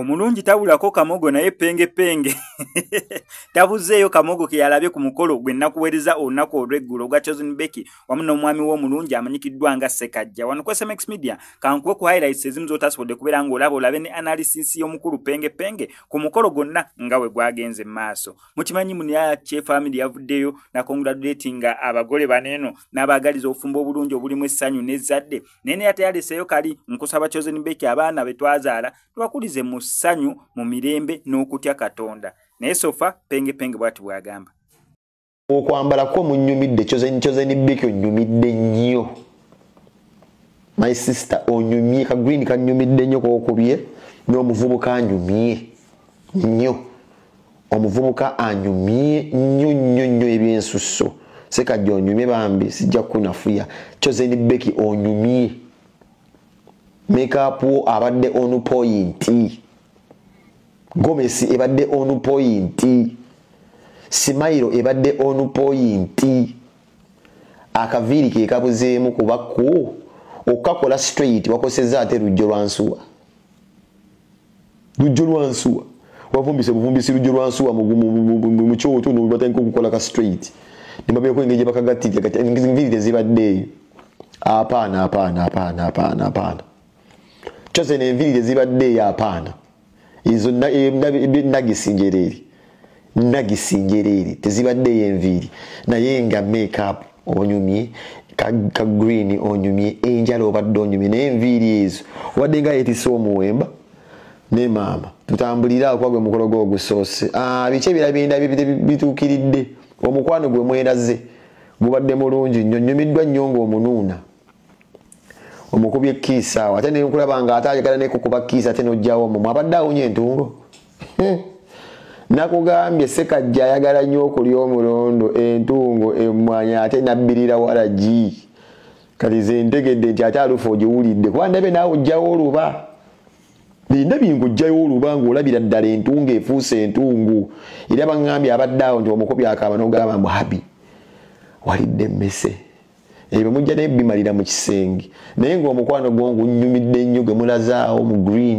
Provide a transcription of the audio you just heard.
Omulungi tabulako kamogo naye penge penge tabuzeeyo kamogo ke yalabye ku mukolo gwe nnakuweereza olunaku olw'eggulo ogwa Chosen Becky wamu n'omwami w'omulungi amanyikiddwa nga Ssekajja. Wano ku SMX Media kankuwe ku highlights ezimu z'otasobodde kubeera ng'olaba olabe ne analysis y'omukulu Penge Penge ku mukolo gwonna nga bwe gwagenze mu maaso. Mukimanyi Munyache family yavuddeyo na congratulatinga abagole bano eno n'abaagaliza obufumbo obulungi obulimu essanyu n'ezzadde, naye naye ate yaleseeyo kali nkusaba Chosen Becky abaana be twazaala tubakulize mu ssanyu, mu mirembe n'okutya Katonda. Naye sofa Penge Penge bw'ati bw'agamba. Okwambala kwo munyumidde, Chosen Becky onyumidde nnyo. My sister onyumye, ka green kanyumidde nnyo kokubye, n'omuvubuka anyumye nnyo. Omuvubuka anyumye nnyo nnyo nnyo ebyensusso. Ssekajja onyumye bambi, sijja kukunafuya. Chosen Becky onyumye. Makeup wo abadde on point. Gomesi ebadde on point. Simairo ebadde on point. Akaviiri ke kabuzeemu kuba ku okakola straight wakosezza ate lujjo lwa nsuwa. Lujjo lwa nsuwa. Wavumbise buvumbisi lujjo lwa nsuwa mu kyoto n'obatandika okukola ka straight. Ne babeeko engeri gye bakagattira kati enviiri tezibaddeeyo. Apaana, apaana, apaana, apaana, apaana. Chosen enviiri tezibaddeeyo apaana. Ezo nagisi njereere. Nagisi njereere tezibaddeeyo enviiri. Naye nga makeup onyumye, ka green onyumye, enjala obadde onyumye, naye enviiri ezo obadde nga yeetisse omuwemba. Ne maama tutambulire awo kuba gwe mukolo gwo ogusoose. Biki ebirala byendabye bituukiridde? Omukwano gwe mweraze gubadde mulungi nnyo, nnyumiddwa nnyo ng'omunuuna. Omukubye kiisi awo, ate ne nkulaba nga ate ayagala ne kukuba kiisi ate n'oggyawo omumwa, abadde awunya entungo. Nakugambye Ssekajja ayagala nnyo okulya omulondo, entungo, emmwanyi ate n'abbirira walagi. Kati nze ntegedde nti ate alufu ogiwulidde, kuba ndabye naawe oggyawo oluba. Ndabye ng'oggyayo oluba ng'olabira ddala entungo efuuse entungu. Era baŋŋambye abadde awo nti omukubi akaaba n'ogamba mbu habi walidde emmese. Ebyo mujja naye bimalira mu kisenge. Naye ng'omukwano gwo ngunyumidde nnyo gwe mulazaawo mu green.